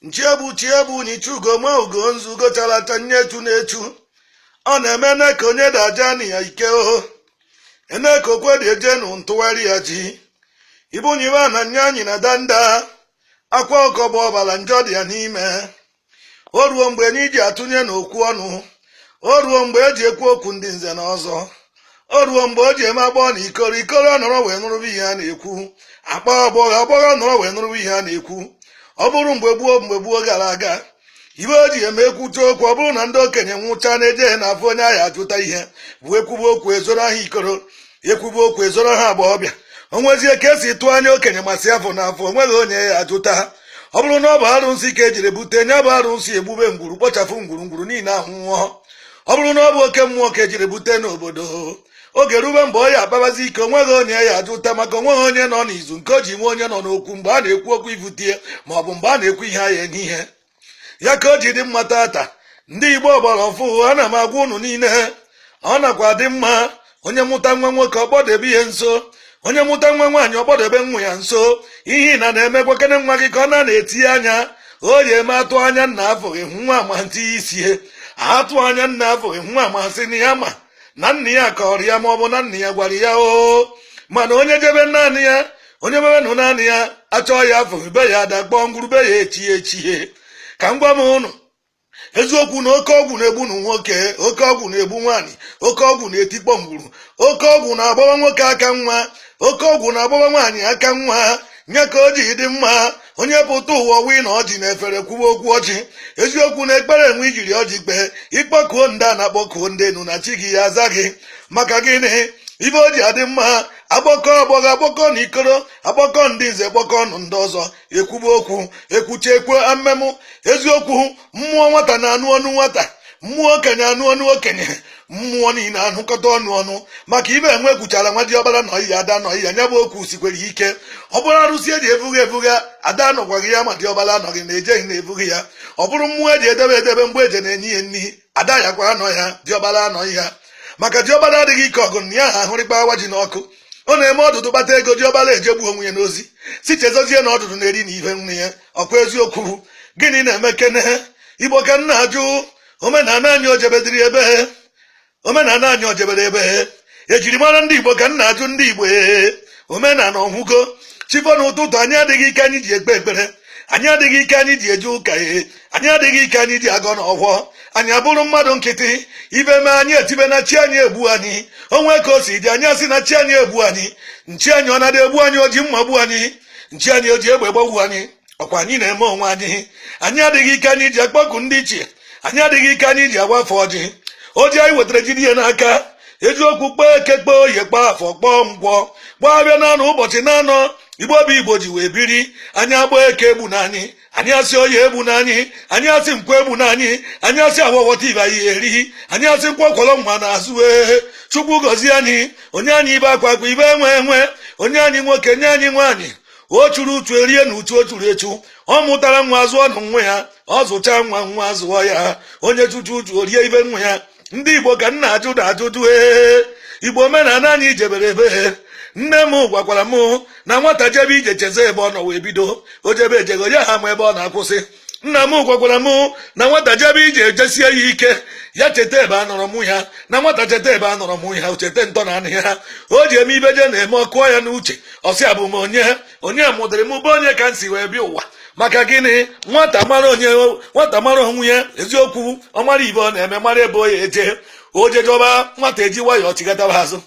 Nchiegbu chiegbu nyichugo ma ugo nzugo characha nyechu na-echu ọ na-eme ne ka onye daja na ya ike o ene ka okwe dị eje nụ ntụgharị ya ji ibunyiwe na nya anyị na danda akwa ọkọbọ ọbara njọ dị ya n'ime. O ruo mgbe anyị ji atụnye n'okwu ọnụ, o ruo mgbe eji ekwu okwu ndị nze na ọzọ, o ruo mgbe o ji eme agbọ na ikoro ikoro nọrọ wee nụrụba ihe a na-ekwu, akpa ọgbọghọ agbọghọ nọrọ wee nụrụba ihe a na-ekwu. Ọ bụrụ mgbe gboo gara aga, ibe o ji eme ekwucha okwu, ọ bụrụ na ndị okenye nwụcha na-eje na-afụ onye ahịa ajụta ihe bụ ekwube okwu ezoro ha ikoro, ekwube okwu ezoro ha agbọghọbịa. O nwezie ka esi tụọ anya okenye masị afọ na afọ, onweghị onye ya ajụta. Ọ bụrụ na ọ bụ arụnsị ka ejiri bute nya bụ arụnsị, egbube ngwuru, kpochapụ ngwuru, ngwuru niile ahụ nwụọ. Ọ bụrụ na ọ bụ oke mmụọ ka ejiri bute n'obodo, oge rube mgbe ọ ya akpabazi ike, onweghị onye ya ajụta, maka onweghị onye nọ n'izu nke o ji nwe onye nọ n'okwu mgbe a na-ekwu okwu ivutie, ma ọ bụ mgbe a na-ekwu ihe a ya enye ihe ya ka o ji dị mma. Tata ndị Igbo ọgbara ọfụ, ana m agwa unu niile, ọ nakwa dị mma onye mụta nwa nwoke ọkpọdebe ihe nso, onye mụta nwa nwaanyị ọkpọdebe nwa ya nso. Ihe na na-emekwakene nwa gị ka ọ na na-etinye anya o ji eme atụ anya nna afọghị nwa ama ntị isie, atụ anya nna afọghị nwa amasị na ya ma na nna ya kọrọ ya, ma ọ bụ na nna ya gwara ya o. Mana onye jebe naanị ya, onye mebenụ naanị ya, achọọ ya afọghị be ya adakpọọ ngwurube ya echie echie. Ka m gwa m ụnụ eziokwu na oke ọgwụ na-egbu nụ nwoke, oke ọgwụ na-egbu nwaanyị, oke ọgwụ na-etikpọ ngwuru, oke ọgwụ na-agbawa nwoke aka nwa, oke ọgwụ na-agbawa nwaanyị aka nwa. Nye ka o ji dị mma onye pụta ụwa ọwa na ọjị na efere kwuwe okwu ọjị eziokwu na ekpere enwe ijiri ọjị kpee, ịkpọkuo ndị a na-akpọkuo ndị enu na chi gị ya aza gị. Maka gịnị ibe o ji adị mma agbakọ agbọghọ, agbakọ na ikoro, agbakọ ndị nze, gbakọ ọnụ ndị ọzọ, ekwube okwu, ekwucha ekwe mmemụ eziokwu. Mmụọ nwata na-anụ ọnụ nwata, mmụọ okenye anụ ọnụ okenye, mmụọ niile anụkọta ọnụ ọnụ. Maka ibe enwe kwuchara nwa diọkpara nọ ya, ada nọ ya, nya bụ okwu sikwere ike. Ọ bụrụ arụsị eji ebughị ebuga, ada anọkwaghị ya, ma diọkpara anọghị na ejeghị na ebughị ya. Ọ bụrụ mmụọ eji edebe edebe mgbe eje na-enye ihe nri, ada ya kwa anọ ya, diọkpara anọ ya, maka diọkpara adịghị ike ọgụ na ya ha ahụrịkpa awa ji n'ọkụ. Ọ na-eme ọdụdụ kpata ego, diọkpara ejegbu onwe ya n'ozi, si chezozie na ọdụdụ na-eri na ihe nri ya. Ọkwa eziokwu? Gịnị na-eme kene Igbo ka nna ajụ? Omenala anyị o jebediri ebe? Omenala anyị o jebere ebe? Ejirimara ndị Igbo ka nna ajụ ndị Igbo. Ee, omenala ọhụgo chifo n'ụtụtụ. Anyị adịghị ike anyị ji ekpe ekpere, anyị adịghị ike anyị ji eje ụka, ee, anyị adịghị ike anyị ji agọ n'ọhwọ. Anyị abụrụ mmadụ nkịtị, ibe mee anyị etibe na chi anyị egbu anyị. Onwe ka o si dị, anyị asị na chi anyị egbu anyị. Nchi anyị ọ na-adị egbu anyị? O ji mma gbu anyị? Nchi anyị o ji egbe gbagbu anyị? Ọkwa anyị na-eme onwe anyị. Anyị adịghị ike anyị ji akpọku ndị ichie, anyị adịghị ike anyị ji agbafe ọjị. Ọjị anyị wetara jide ihe n'aka eziokwu, kpee eke, kpee oye, kpee afọ, kpọọ nkwọ, kpọọ abịa naanọ ụbọchị naanọ Igbo bụ Igbo ji wee biri. Anyị agba eke egbu na anyị, anyị asị oye egbu na anyị, anyị asị nkwọ egbu na anyị, anyị asị awọwọta ibe anyị eri, anyị asị nkwọ kwọrọ nwa n'azụ. Ee, Chukwu gọzie anyị, onye anyị ibe akwa akwa ibe enwe enwe, onye anyị nwoke, nye anyị nwaanyị. O churu uchu erie na uchu o churu echu. Ọ mụtara nwa, zụọ nụ nwa ya, ọ zụcha nwa, nwa zụọ ya. Onye chuchu uchu orie ibe nwa ya. Ndị Igbo ka nna ajụ na ajụjụ. Ee, Igbo, omenala anyị jebere ebe? Nne m gwakwara m na nwata jebe ije, cheze ebe ọ nọ wee bido. O jebe ejego ya ha ma ebe ọ na-akwụsị. Nna m gwakwara m na nwata jebe ije, ejesie ya ike, ya cheta ebe a nọrọ mụ ya. Na nwata cheta ebe a nọrọ mụ ya, o cheta ntọ na anụ ya o ji eme ibe je na-eme, ọkụọ ya n'uche, ọsị abụ m onye, onye mụdịrị m, bụ onye ka m si wee bịa ụwa. Maka gịnị? Nwata mara onye, nwata mara onwe ya eziokwu, ọ mara ibe ọ na-eme, mara ebe o ya eje. O jejọba nwata, eji nwayọọ chigataba azụ.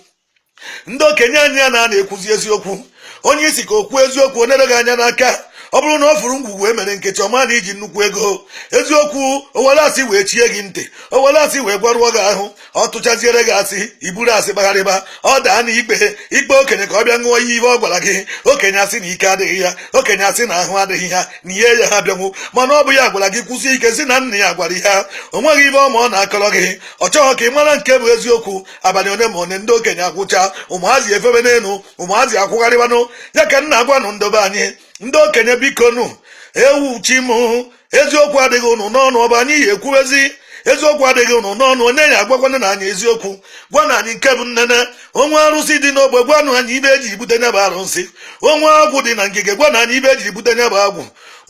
Ndị okenye anyị a na-ekwuzi eziokwu. Onye isi ka okwu eziokwu, onere gị anya n'aka. Ọ bụrụ na ọ fụrụ ngwugwu emere nkechi ọma na iji nnukwu ego eziokwu, o were asị wee chie gị ntị, o were asị wee gwarụọ gị ahụ, ọ tụchaziere gị asị, iburu asị kpagharịba. Ọ daa na ikpe ikpe okenye ka ọ bịa ṅụọ ihe ọ gwara gị. Okenye asị na ike adịghị ya, okenye asị na ahụ adịghị ya, na ihe ya ha bịanwu, mana ọ bụ ya gwara gị kwụsị ike, si na nna ya gwara ya. O nweghị ibe ọma ọ na-akọrọ gị. Ọ chọghị ka ị mara nke bụ eziokwu. Abalị one ma one, ndị okenye agwụcha, ụmụazị efebe n'elu, ụmụazị akwụgharịbanụ ya. Ka nna agwanụ ndobe anyị, ndị okenye, biko nụ, ewu chi m, eziokwu adịghị ụnụ n'ọnụ. Ọbụ anyị ya ekwuwezi eziokwu adịghị ụnụ n'ọnụ. Onye ya agwakwana na anyị eziokwu? Gwa na anyị nke bụ nnene. Onwe arụsị dị n'ogbe, gwanụ anyị ibe eji ibute nya bụ arụsị. Onwe agwụ dị na ngige, gwa na anyị ibe eji ibute nya bụ agwụ.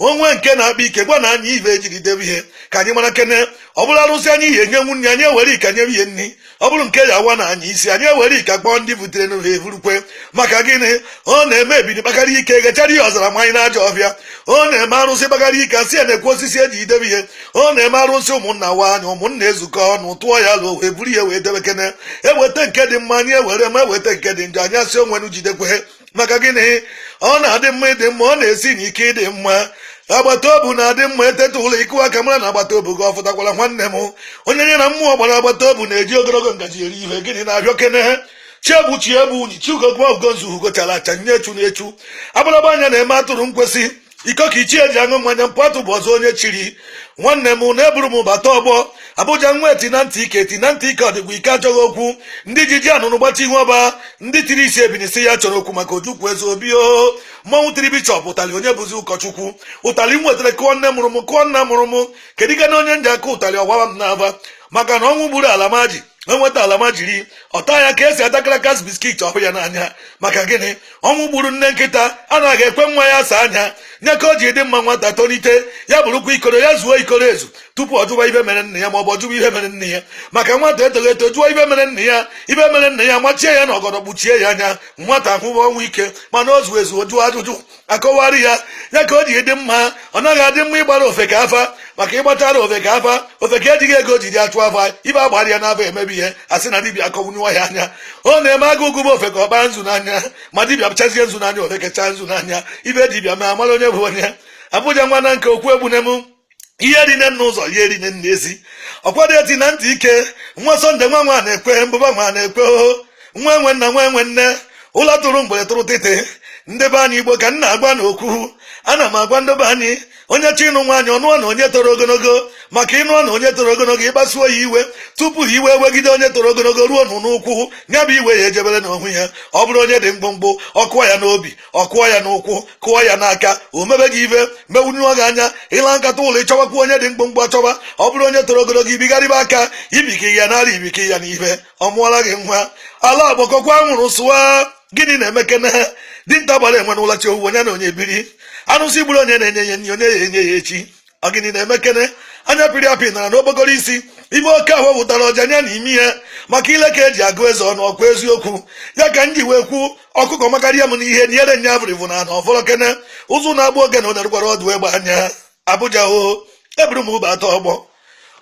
Onwe nke na-akpa ike, gwa na anyị ibe ejiri debe ihe ka anyị mara kene. Ọ bụrụ arụsị anyị ihe nye nwunye anyị, ewere ike nye ihe nni. Ọ bụrụ nke ya awa na anyị isi anyị, ewere ike kpọọ ndị butere n'ụlọ evurukwe. Maka gịnị? Ọ na-eme ebili kpakarị ike gechara ihe ọzara manyị n'ajọ ọfịa. Ọ na-eme arụsị kpakarị ike, asị ya na-ekwu osisi eji idebe ihe. Ọ na-eme arụsị ụmụnna wa anya, ụmụnna ezukọ ọnụ tụọ ya alụ, wee buru ihe wee debe kene. Eweta nke dị mma, anyị ewere, ma eweta nke dị njọ, anyị asị onwenu jidekwe. Maka gịnị? Ọ na-adị mma ịdị mma, ọ na-esi n'ike ịdị mma. Agbata obu na-adị mma. Eteta ụlọ, ịkụ aka mara na agbata obu gị ọ fụtakwara. Nwanne m, onye nye na mmụọ gbara agbata obu na-eji ogologo ngaji eri ihe. Gịnị na-abịa kene? Chiegbu chiegbu unyi chiugo ugo nzu ugo chara acha nye echu na-echu agbalagba anya na-eme atụrụ nkwesị iko ka ichie ji aṅụ mmanya. Mpụ bụ ọzọ onye chiri. Nwanne m, na-eburu m bata ọgbọ Abụja nwa eti na ntị ike, eti na ntị ike. Ọdịgwa ike achọghị okwu. Ndị ji ji anụnụ gbachi ihu ọba, ndị tiri isi ebinisi ya chọrọ okwu. Maka Ojukwu eze obi o mmọnwụ tiri bishọp ụtalị, onye bụzi ụkọchukwu ụtalị m nwetara kụọ nne mụrụ m, kụọ nna mụrụ m. Kedu ga na onye nji aka ụtalị ọgwara m n'aba? Maka na ọnwụ gburu alamaji, enweta alama jiri ọta ya ka esi ata crackers, biscuit ọhụ ya n'anya. Maka gịnị? Ọnwụ gburu nne nkịta anaghị ekwe nwa ya asa anya nye ka o ji dị mma. Nwata tolite, ya bụrụkwa ikoro, ya zuo ikoro ezu tupu ọ jụwa ibe mere nne ya, ma ọ bụ ọ jụwa ihe mere nne ya. Maka nwata etoghị eto jụọ ibe mere nne ya, ibe mere nne ya machie ya na ọgọdọ, kpuchie ya anya, nwata ahụwa ọnwụ ike. Mana o zuo ezu, jụọ ajụjụ, akọwarị ya. Ya ka o ji dị mma. Ọ naghị adị mma ịgbara ofe ka afa, maka ịgbatara ofe ka afa, ofe ka ejighị ego jiri achụ afa, ibe agbara ya n'afa emebi ihe, asị na dibịa akọwunye ya anya. Ọ na-eme agụ ugwu bụ ofe ka ọ kpaa nzu n'anya, ma dibịa chazie nzu n'anya, ofe kechaa nzu n'anya, ibe dibịa ma amara onye bụ onye. Abụja nwa na nke okwu egbune m ihe rinne n'ụzọ, ihe rinne n'ezi ọkwado eti na ntị ike. Nwa Sọnde, nwa nwa na-ekwe mbụba, nwa na-ekwe o nwa enwe nna, nwa enwe nne, ụlọ tụrụ mgbere tụrụ tịtị. Ndị be anyị, Igbo ka m na-agwa n'okwu. Ana m agwa ndị be anyị, onye chọ ịnụ nwaanyị, ọnụọ na onye toro ogologo. Maka ịnụọ na onye toro ogologo, ịkpasuo ya iwe tupu iwe wegide onye toro ogologo ruo nụ n'ụkwụ ya bụ iwe ya ejebere n'onwe ya. Ọ bụrụ onye dị mkpụmkpụ, ọ kụọ ya n'obi, ọ kụọ ya n'ụkwụ, kụọ ya n'aka, o mebe gị ibe mewunyụọ gị anya. Ịla nkata ụlọ, ịchọbakwa onye dị mkpụmkpụ achọba. Ọ bụrụ onye toro ogologo, ibigharịba aka ibiki ya nara ibiki ya n'ibe ọ mụọla gị nwa. Ala agbakọkwa nwụrụ sụwa. Gịnị na-eme kene? Dinta gbara enwe n'ụlachi owu, onye na onye biri arụsị gburu onye na-enye ya nri, onye ya enye ya echi. Ọ gịnị na-eme kene? Anya pịrị apị nara n'okpokoro isi ibe oke ahụ wụtara ọja anya na imi ya. Maka ile ka eji agụ eze ọnụ, ọkwa eziokwu ya ka m ji wee kwu ọkụkọ makarịa m n'ihe nyere nya avụrịvụ na ana ọfọrọ kene ụzụ na-agba oge na onerụkwara ọdụ egbe anya. Abuja o eburu m ụba atọ ọgbọ.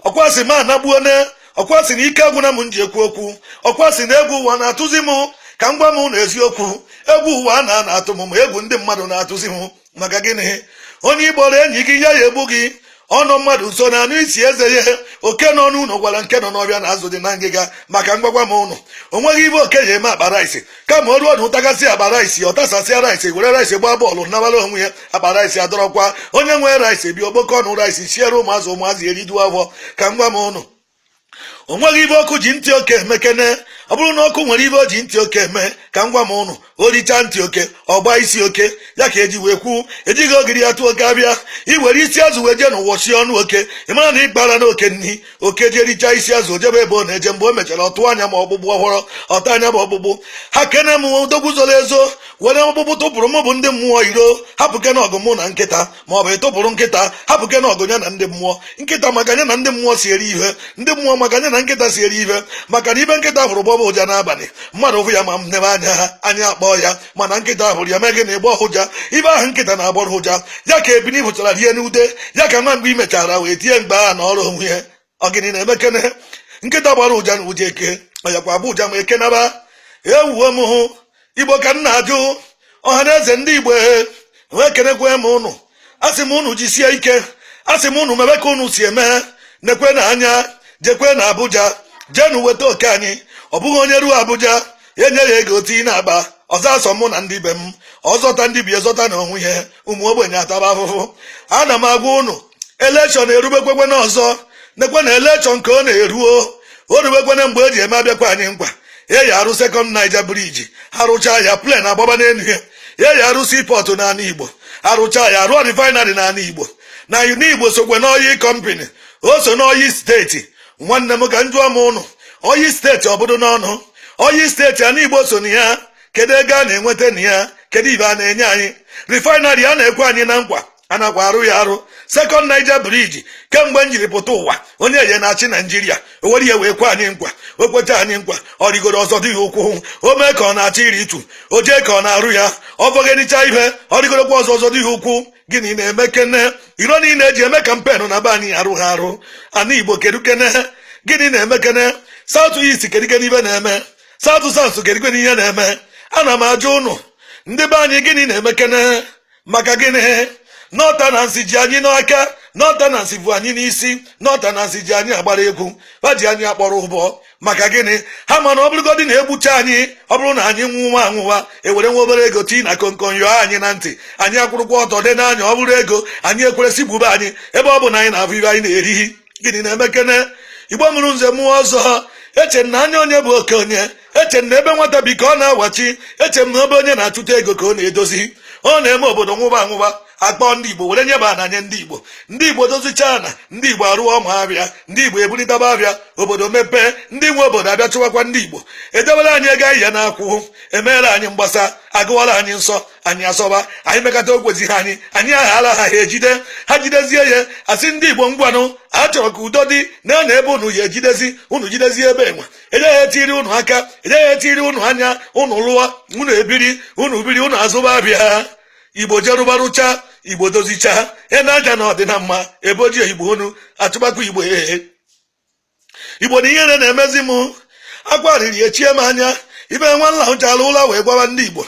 Ọkwa sị m anagbuo ne, ọkwa sị na ike agwụna m ji ekwu okwu, ọkwa sị na egwu ụwa na-atụzi m. Ka m gwa m na eziokwu, egwu ụwa na na-atụ m, ma egwu ndị mmadụ na-atụzi m. Maka gịnị? Onye ịkpọrọ enyi gị, ya ya egbu gị. Ọnụ mmadụ nso na anụ isi eze ya. Oke nọ n'ụlọ gwara nke nọ n'ọbịa na azụ dị na ngịga. Maka mgbagwa m ụnụ, o nweghị ibe oke ya eme akpa rice, kama o ruo na ụtagasị akpa rice, ọ tasasịa rice, were rice gbaa bọọlụ, nabara onwe ya. Akpa rice adọrọkwa onye nwee rice bi okpoko ọnụ rice siere ụmụazụ, ụmụazị erijuo afọ. Ka m gwa m ụnụ, o nweghị ibe ọkụ ji ntị oke emekene. Ọ bụrụ na ọkụ nwere ibe o ji ntị oke eme, ka m gwa m ụnụ, o richaa ntị oke, ọgba isi oke ya. Ka eji wee kwu ejighị ogiri ya tụọ oke abịa iwere isi azụ wee jee n'ụwa sie ọnụ oke. Ị mara na ịkpara na oke nni oke jee richaa isi azụ, ojebe ebe ọ na-eje. Mgbe o mechara, ọtụ anya ma ọkpụkpụ ọhụrụ ọta anya bụ ọkpụkpụ ha kene m odogwu zoro ezo were ọkpụkpụ tụpụrụ m bụ ndị mmụọ iro. Hapụ kene ọgụ mụ na nkịta, ma ọ bụ ịtụpụrụ nkịta. Hapụ kene ọgụ ya na ndị mmụọ. Nkịta maka ya na ndị mmụọ si eri ihe, ndị mmụọ maka ya na nkịta si eri ihe. Maka na ibe nkịta hụrụ gbọba ụja n'abalị, mmadụ hụ ya ma m nebe anya ha anya akpọọ ya. Mana nkịta hụrụ ya mee gịnị? Gbọ ụja. Ibe ahụ nkịta na-agbọrọ ụja ya ka ebini hụchara rie n'ude ya, ka nwa mgbe i mechara wee tie mgbe a na ọrụ onwe ya. Ọ gịnị na-emekene? Nkịta gbara ụja na ụja eke ọyakwa agba ụja ma eke naba ewuo m hụ. Igbo ka m na-ajụ, ọha na eze ndị Igbo, wee kenekwe m ụnụ. Asị m ụnụ jisie ike, asị m ụnụ mebe ka ụnụ si eme. Nekwe na anya, jekwe na Abuja, jeenụ weta oke anyị. Ọ bụghị onye ruo Abuja enye ya ego tii na-akpa ọzọ asọ mụ na ndị be m ọzọta ndị bi ezọta na onwe ihe, ụmụ ogbenye ataba afụfụ. Ana m agwa ụnụ, election erubekwekwe n'ọzọ. Nekwe na election ka ọ na-eruo, o rubekwene mgbe eji eme abịakwa anyị nkwa. Eyi arụ Second Niger Bridge, arụcha ya, plane agbaba n'elu ya. Eyi arụ seaport n'ala Igbo, arụcha ya, arụọ refinery n'ala Igbo. Na n'Igbo sokwe n'oil company, o so n'oil state. Nwanne m, ka m jụọ m ụnụ, oil state ọ bụdo n'ọnụ oil state ana Igbo so na ya? Kedu ego a na-enweta na ya? Kedu ibe a na-enye anyị? Refinery a na-ekwe anyị na nkwa, Anakwa arụ ya arụ. Second Niger Bridge, kemgbe m jiri pụta ụwa, onye ye na-achị Naijiria o were ihe wee kwe anyị nkwa, o kweta anyị nkwa, ọ rigoro ọzọ dịghị ụkwụ. O mee ka ọ na-achọ iri itu, o jee ka ọ na-arụ ya, ọ bọgenicha ihe, ọ rigorokwa ọzọ, ọzọ dịghị ụkwụ. Gịnị na-eme kene? Iro niile eji eme campaign na be anyị arụ ha arụ. Ana Igbo, kedu kene? Gịnị na-eme kene? South East, kedu kene ibe na-eme? South South, kedu kene ihe na-eme? Ana m ajụ ụnụ, ndị be anyị, gịnị na-eme kene? Maka gịnị? Northerners ji anyị n'aka, Northerners bụ anyị n'isi, Northerners ji anyị agbara egwu, ha ji anyị akpọrọ ụbọ. Maka gịnị? Ha mana ọ bụrụgodị na egbucha anyị, ọ bụrụ na anyị nwụwa anwụwa, ewere nwa obere ego tii na komkom yọọ anyị na ntị, anyị akwụrụkwa ọtọ dị n'anya. Ọ bụrụ ego anyị ekweresi gbube anyị, ebe ọ bụ na anyị na-abụ ibe anyị na-eri. Gịnị na-eme kene? Igbo mụrụ nze mụọ ọzọ, eche na anya onye bụ oke onye, eche na ebe nwata bi ka ọ na-awachi, eche m na ebe onye na-achụta ego ka ọ na-edozi. Ọ na-eme obodo nwụba anwụba, akpọ ndị Igbo were nyeba ana nye ndị Igbo. Ndị Igbo dozichaa na ndị Igbo arụọ ọma abịa, ndị Igbo ebulitaba abịa, obodo mepee, ndị nwe obodo abịa chụwakwa ndị Igbo. Edebere anyị ego ahịhịa na-akwụ, emeere anyị mgbasa, agụwara anyị nsọ, anyị asọba, anyị mekata okwezighị anyị, anyị aghala ha, ha ejide ha, jidezie ya, asị ndị Igbo, ngwanụ, a chọrọ ka udo dị na na ebe unu ya ejidezi unu, jidezie ebe enwe, ejeghị etiri unu aka, ejeghị etiri unu anya, unu lụọ, unu ebiri, unu biri, unu azụba abịa. Igbo jerụbarụcha, Igbo dozicha ene aja na ọdịna mma, ebe ojii Igbo unu achụbakwa Igbo. Ehe, Igbo na ihere na-emezi m, akwa riri echie m anya. Ibe nwa nna hụchara ụla wee gwawa ndị Igbo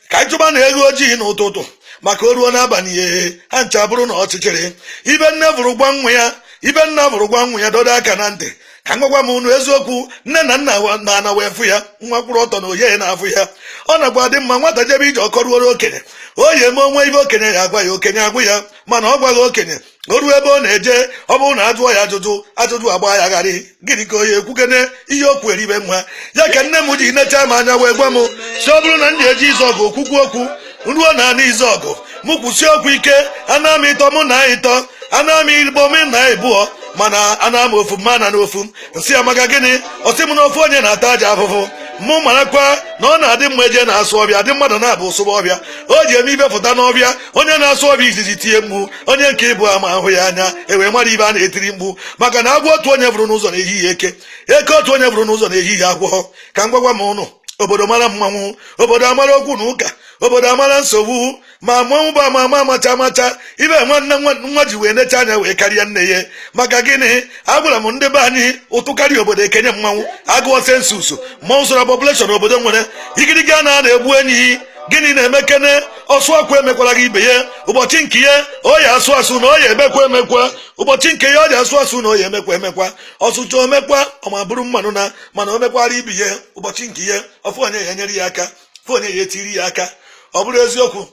ka anyị chụba na ego ojii n'ụtụtụ, maka o ruo n'abalị ihe ha ncha bụrụ na ọchịchịrị. Ibe nne vụrụ gwa nwa ya, ibe nna vụrụ gwa nwa ya, dodo aka na ntị. Ka m gwakwa m unu eziokwu, nne na nna na ana wee fụ ya, nwa kwụrụ ọtọ na oye na-afụ ya. Ọ nakwa dị mma nwata jebe ije, ọkọruoro okenye, o yi eme onwe ibe okenye ya agwa ya, okenye agwụ ya. Mana ọ gwaghị okenye, o ruo ebe ọ na-eje, ọ bụrụ na ajụọ ya ajụjụ, ajụjụ agba ya gharị. Gịnị ka onye ekwukene? Ihe okwu eribe nwa ya ka nne m ji nechaa m anya wee gwa m si, ọ bụrụ na m ji eji izu ọgụ okwukwu okwu ruo na ana izu ọgụ, mụ kwụsị okwu ike. Ana m ịtọ, mụ na ịtọ, ana m igbo, m na ịbụọ, mana ana m ofu mma na n'ofu nsị ya. Maka gịnị? Ọsị m na ofu onye na-ata aja afụfụ. Mụ marakwa na ọ na-adị mma eje na-asụ ọbịa dị mmadụ na-abụ ụsụba ọbịa, o ji eme ibe fụta n'ọbịa. Onye na-asụ ọbịa izizi tie mkpu, onye nke ịbụ ama ahụ ya anya, ewee mara ibe a na-etiri mkpu. Maka na agwọ otu onye bụrụ n'ụzọ n'ehihie eke eke, otu onye bụrụ n'ụzọ n'ehihie agwọ. Ka m gwagwa m ụnụ, obodo mara mmanwụ, obodo amara okwu na ụka, obodo amara nsogbu. Ma mmanwụ bụ ama ama amacha amacha ibe nwanne nwa ji wee necha anya wee karịa nne ya. Maka gịnị? Agwara m ndị be anyị, ụtụ karịa obodo ekenye mmanwụ. Agụọ census, mmanwụ soro population obodo nwere igirigi a na-egbu enyi. Gịnị na-eme kene? Ọsụ akwa emekwara gị ibe ya. Ụbọchị nke ya o ya asụ asụ na ọ ya emekwa emekwa, ụbọchị nke ya ọ ya asụ asụ na ọ ya emekwa emekwa, ọsụcha omekwa ọma bụrụ mmanụ na mana o mekwara ibi ya. Ụbọchị nke ya ọfụ onye ya enyere ya aka, fụ onye ya etiri ya aka. Ọ bụrụ eziokwu,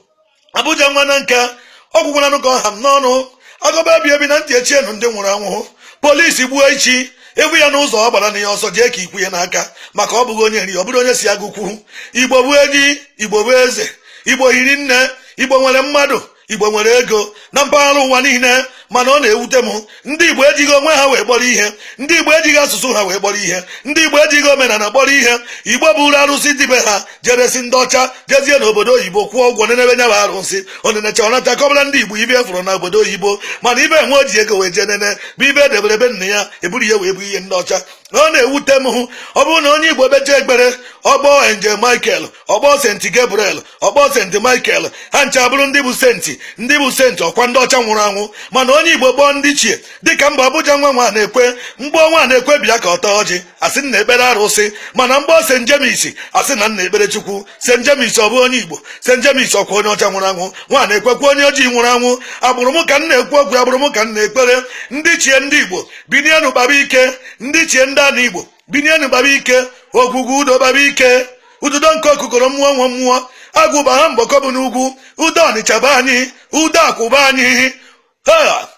Abuja nwa na nka ọgwụgwaranụ ka ọha m n'ọnụ agọba ebi ebi na ntị echienụ ndị nwụrụ anwụ. Polisi gbuo ichi ebu ya n'ụzọ, ọ gbara na ya ọsọ jee ka ikwu ya n'aka, maka ọ bụghị onye nri, ọ bụrụ onye si agụkwu. Igbo bụ eji, Igbo bụ eze, Igbo hiri nne, Igbo nwere mmadụ, Igbo nwere ego na mpaghara ụwa niile. Mana ọ na-ewute m, ndị Igbo ejighị onwe ha wee kpọrọ ihe, ndị Igbo ejighị asụsụ ha wee kpọrọ ihe, ndị Igbo ejighị omenala kpọrọ ihe. Igbo bụrụ arụsị dibe ha jeresi ndị ọcha, jezie n'obodo oyibo kwụọ ụgwọ nenebe nya bụ arụsị. Onenecha ọnacha kọbara ndị Igbo ibe fụrụ na obodo oyibo. Mana ibe enwe o ji ego wee jee nene bụ ibe edebere ebe nna ya, eburu ihe wee bụ ihe ndị ọcha. Ọ na-ewute m hụ, ọ bụrụ na onye Igbo becha ekpere, ọgbọ Angel Michael, ọgbọ Saint Gabriel, ọgbọ Saint Michael, ha ncha bụrụ ndị bụ saint, ndị bụ saint ọkwa ndị ọcha nwụrụ anwụ. Mana onye Igbo kpọọ ndị ichie, dịka mba Abuja nwa nwa na-ekwe mgbọ nwa na-ekwe bịa ka ọ taa ọjị, asị nna ekpere arụsị. Mana mgbọ St James, asị na nna ekpere Chukwu. St James ọ bụ onye Igbo? St James ọkwa onye ọcha nwụrụ anwụ? Nwa na-ekwekwa onye ojii nwụrụ anwụ. Agbụrụ m ka m na-ekwu okwu, agbụrụ m ka m na-ekpere. Ndị chie ndị Igbo, binienụ kpaba ike. Ndị chie ndị ana Igbo, binienụ kpaba ike. Ogwugwu udo kpaba ike. Ududo nke okukoro mmụọ nwe mmụọ agụba ha mgbakọ bụ n'ugwu udo Ọnịcha be anyị, udo akwụba anyị. Ha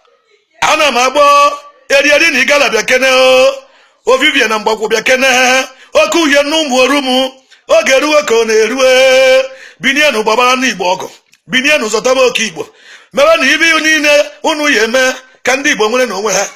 ana m agbọ erieri na igala bịa kene o, ovivie na mgbakwu bịa kene, oke uhie na ụmụ oru m. Oge eruwe ka ọ na-erue. Binienụ gbabara n'Igbo ọgụ, binienụ zọtaba oke Igbo, mewe na ibe niile unu ya eme ka ndị Igbo nwere n'onwe ha.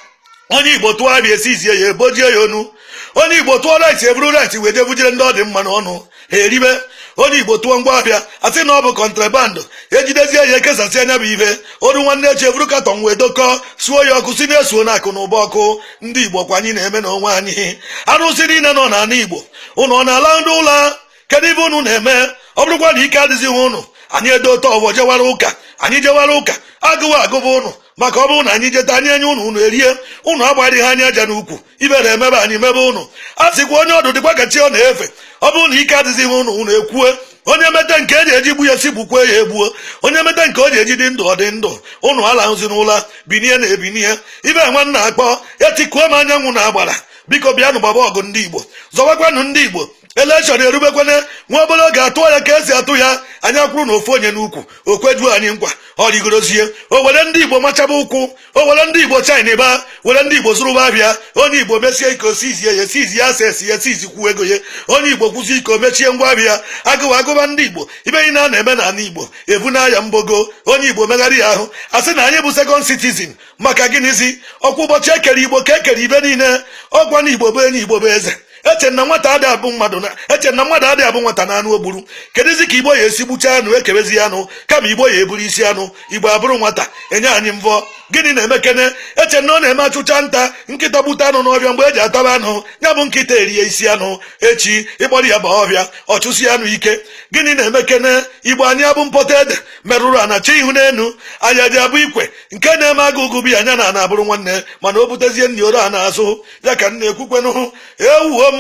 Onye Igbo tụọ abịa esi izie ya, ebojie ya onu. Onye Igbo tụọ rice, eburu rice wee jee bujere ndị ọ dị mma n'ọnụ, ha eribe. Onye Igbo tụọ ngwa ahịa, asị na ọ bụ contraband, ejidezie ya, ekesasị anya bụ ife oru. Nwanne echi evuru carton wee dokọọ, suo ya ọkụ, si na-esuo na akụ na ụba ọkụ. Ndị Igbo kwa, anyị na-eme na onwe anyị. Arụsị niile nọ n'ala Igbo, ụnụ ọ na-ala ndị ụlọ? Kedu ibe unu na-eme? Ọ bụrụkwa na ike adịzighị ụnụ, anyị edote ọgbọ jewara ụka. Anyị jewara ụka, agụwa agụba ụnụ, maka ọ bụrụ na anyị jeta, anyị enye ụnụ, ụnụ erie. Ụnụ agbarịghị anyị aja n'ukwu. Ibere emebe anyị, mebe ụnụ. A sịkwa onye ọdụ dịkwa ka chi ọ na-efe. Ọ bụrụ na ike adịzighị ụnụ, ụnụ ekwue onye mete nke eji eji gbu ya, si gbukwe ya, egbuo. Onye mete nke o ji eji dị ndụ, ọ dị ndụ. Ụnụ alahụzi n'ụla, binie na ebinie. Ibe nwanna akpọ etikuo m anyanwụ na agbara. Biko bịanụ gbaba ọgụ ndị Igbo, zọwakwanụ ndị Igbo. Election erubekwana nwa obere oge, atụọ ya ka esi atụ ya. Anyị akwụrụ na ofu onye n'ukwu o kwejuo anyị nkwa, ọ rigorozie, o were ndị Igbo machaba ụkwụ, o were ndị Igbo china ba, were ndị Igbo zụrụba abịa. Onye Igbo mesie ike, osizie ya, esizi ya, asa esi ya, esizi kwuo ego ya. Onye Igbo kwụsị ike, o mechie ngwa abịa. Agụwa agụba ndị Igbo. Ibe niile a na-eme n'ala Igbo ebu n'aya mbogo. Onye Igbo megharị ya ahụ, a sị na anyị bụ second citizen. Maka gịnịzi? Ọkwa ụbọchị ekere Igbo ka ekere ibe niile. Ọkwa na Igbo bụ enyi, Igbo bụ eze. Eche na nwata adịghị abụ mmadụ na eche na mmadụ adịghị abụ nwata na anụ ogburu. Kedụzi ka Igbo ya esi gbuchaa anụ, ekebezi anụ, kama Igbo ya eburu isi anụ, Igbo abụrụ nwata enye anyị mvọ? Gịnị na-eme kene? Eche na ọ na-eme achụcha nta, nkịta gbute anụ n'ọbịa, mgbe eji ataba anụ ya bụ nkịta erie isi anụ. Echi ịkpọrọ ya ba ọbịa, ọ chụsi anụ ike. Gịnị na-eme kene? Igbo anyị abụ mpọta ede merụrụ ana chi ihu n'enu anyị eji abụ ikwe nke na-eme agụgụ bi anya na ana abụrụ nwanne, mana o butezie nni oro a na-azụ ya ka m na-ekwukwenụ. Ewuo m.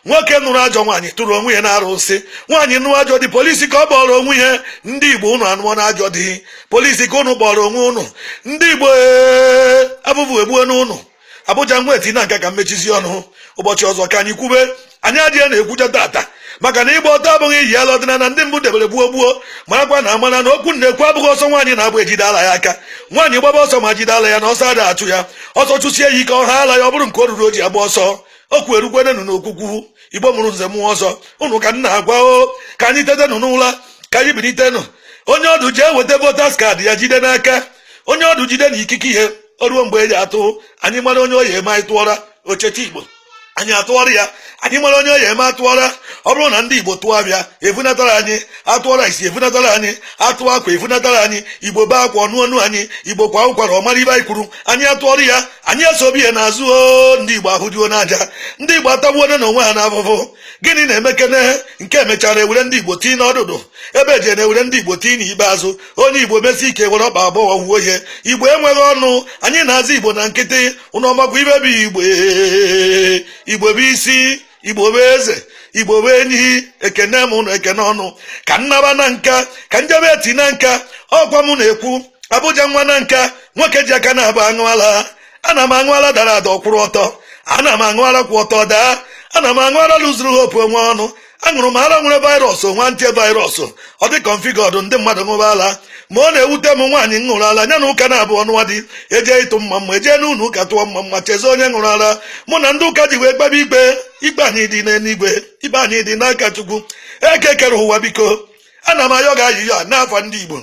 Nwoke nụrụ ajọ nwaanyị tụrụ onwe ya na-arụsị. Nwaanyị nụrụ ajọ di, polisi ka ọ kpọrọ onwe ya. Ndị Igbo, ụnụ anụọ na ajọ di, polisi ka ụnụ kpọrọ onwe ụnụ. Ndị Igbo, ee, abụbụ egbuo n'ụnụ. Abụja nwa eti na nka ka mmechizi ọnụ. Ụbọchị ọzọ ka anyị kwube. Anyị adịghị na-ekwuje tata, maka na ịgba ọtọ abụghị iyi ala ọdịnala ndị mbụ debere gbuo gbuo. Marakwa na amara na okwu na-ekwu abụghị ọsọ nwaanyị na-abụ ejide ala ya aka. Nwaanyị gbaba ọsọ ma jide ala ya, na ọsọ adịghị achụ ya. Ọsọ chụsie ya ike, ọha ala ya. Ọ bụrụ nke o ruru o ji agba ọsọ, okwu erukwenenu n'okwukwu. Igbo mụrụ nze mụọ ọzọ, ụnụ ka nna agwa o, ka anyị tetenụ n'ụla, ka anyị bilitenụ. Onye ọdụ jee weta voters card ya, jide n'aka. Onye ọdụ jide na ikike ihe o ruo mgbe eji atụ, anyị mara onye oyi eme. Anyị tụọra ochete Igbo, anyị atụọrọ ya. Anyị mara onye oyi eme, atụọra. Ọ bụrụ na ndị Igbo tụọ abịa, evunatara anyị. Atụọra isi, evunatara anyị. Atụọ akwa, evunatara anyị. Igbo bee akwa, ọnụ ọnụ anyị. Igbo kwa ụkwara, ọmara ibe anyị kwuru. Anyị atụọrọ ya, anyị esobi ya n'azụ o. Ndị Igbo ahụjuo n'aja. Ndị Igbo atagbuo na onwe ha n'afụfụ. Gịnị na-emekene? Nke emechara ewere ndị Igbo tii n'ọdụdụ, ebe eje na-ewere ndị Igbo tii n'ikpeazụ. Onye Igbo mesi ike, were ọkpa abụọ wuo ihe. Igbo enweghị ọnụ. Anyị na-aza Igbo na nkịtị. Ụnụ ọmakwa ibe bụ Igbo? Igbo bụ isi, Igbo bụ eze, Igbo bụ enyi. Ekene m ụnụ, ekene ọnụ ka nnaba na nka, ka njebe eti na nka. Ọkwa m na-ekwu, Abụja nwa na nka, nwoke ji aka na-abụ aṅụ ala. Ana m aṅụ ala dara ada, ọkwụrụ ọtọ. Ana m aṅụ ala kwụ ọtọ daa. Ana m aṅụ ala lụzuru hope onwe ọnụ. Aṅụrụ m ara nwere virus, onwe antivirus. Ọ dị configured, ndị mmadụ ṅụba ala, ma ọ na-ewute m. Nwaanyị ṅụrụ ala ya na ụka na-abụ ọnụwa dị eje ịtụ mma mma, eje n'ụlọ ụka tụọ mma mma, chezie onye ṅụrụ ala. Mụ na ndị ụka ji wee kpebe ikpe. Ikpe anyị dị n'eluigwe, ikpe anyị dị n'aka Chukwu eke kere ụwa. Biko, ana m ayọ gị ayịyọ a n'afọ ndị Igbo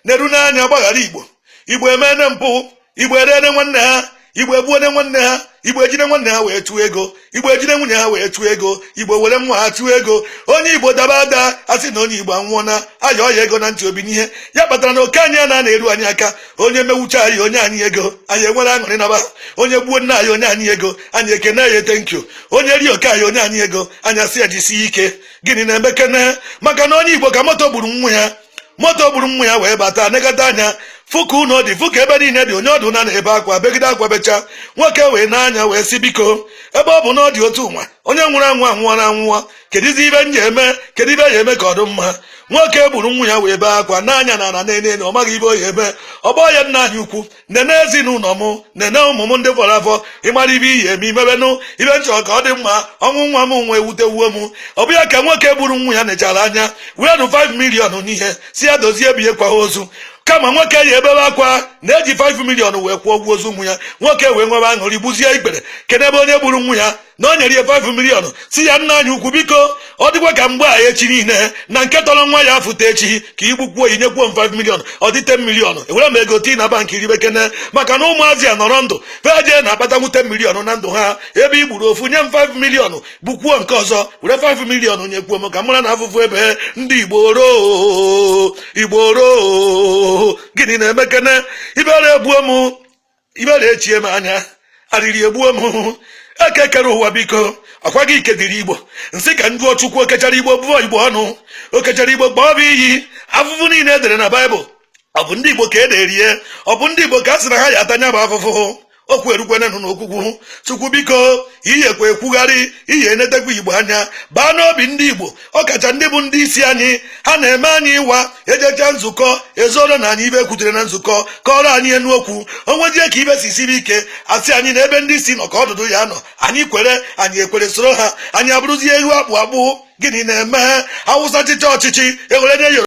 na-eru n'anya, gbaghara Igbo. Igbo emene mpụ, Igbo erene nwanne ha, Igbo egbuone nwanne ha, Igbo ejide nwanne ha wee chụọ ego, Igbo ejide nwunye ha wee chụọ ego, Igbo were nwa ha chụọ ego. Onye Igbo daba ada, asị na onye Igbo anwụọna, ayọ ya ego na ntị obi n'ihe ya kpatara na oke anyị a na-eru anyị aka. Onye mewucha anyị, onye anyị ego, anyị enwere aṅụrị naba. Onye gbuo nna anyị, onye anyị ego, anyị ekene ya, thank you. Onye rie oke anyị, onye anyị ego, anyị asị ya jisie ike. Gịnị na-eme kene? Maka na onye Igbo ka moto gburu nwa ya, moto gburu nwa ya wee bata nekọta anya, fụ ka ụlọ dị, fụ ka ebe niile dị. Onye ọdụ na na-ebe akwa, begide akwa, becha. Nwoke wee n'anya wee sị, biko, ebe ọ bụ na ọ dị otu nwa, onye nwụrụ anwụ anwụọ na anwụọ, kedụzi ibe m ji eme? Kedu ibe ya eme ka ọ dị mma? Nwoke gburu nwa ya wee bee akwa n'anya na ana na-ene, ọ maghị ibe o ya eme. Ọgbọ ya, nna anyị ukwu, nene ezinụlọ m, nene ụmụ m ndị fọrọ afọ. Ịmara ibe iyi eme, imebenụ ibe nchọ ka ọ dị mma. Ọnwụ nwa m nwa ewutewuo m. Ọ bụ ya ka nwoke gburu nwa ya nechara anya wee nụ 5 million n'ihe si ya dozie ebie kwa ozu. Kama nwoke ya ebebe akwa na-eji 5 million wee kwụọ ụgwọ ozu ụmụ ya, nwoke wee nwebe aṅụrị, gbuzie ikpere kedebe onye gburu nwa ya. Na o nyere ya 5 million, si ya, "Nna anyị ukwu, biko, ọ dịkwa ka mgbe a echi niile na nke tọrọ nwa ya afụta echi ka igbukwuo inyekwuo m 5 million, ọ dị 10 million. Ewere m ego tii na bankị ribekene, maka na ụmụazị a nọrọ ndụ feje na-akpatanwu 10 million na ndụ ha. Ebe i gburu ofu nye m 5 million, gbukwuo nke ọzọ were 5 million nyekwuo m, ka m mara na afụfụ ebe ndị Igbo roo. Igbo roo, gịnị na-emekene? Ibere egbuo m, ibere echie m anya, arịrị egbuo m. Eke kere ụwa, biko, ọkwa gị ikediri Igbo nsị ka njụọ. Chukwu okechara Igbo bụọ Igbo ọnụ, okechara Igbo kpọọ bụ iyi. Afụfụ niile edere na Baịbụl, ọ bụ ndị Igbo ka e derie? Ọ bụ ndị Igbo ka a sị na ha ya atanya bụ afụfụ? Okwu erukwenenụ n'okwukwu. Chukwu, biko, iyekwa ekwugharị iye enetekwa Igbo anya, baa n'obi ndị Igbo, ọkacha ndị bụ ndị isi anyị. Ha na-eme anyị ịwa ejecha nzukọ, ezoro na anyị ibe ekwutere na nzukọ, kọrọ anyị enu okwu onwezie ka ibe si siri ike, asị anyị na ebe ndị isi nọ ka ọdụdụ ya nọ. Anyị kwere, anyị ekwere soro ha, anyị abụrụzie ewu akpụ akpụ. Gịnị na-eme? Awụsa chịcha ọchịchị ewere nye.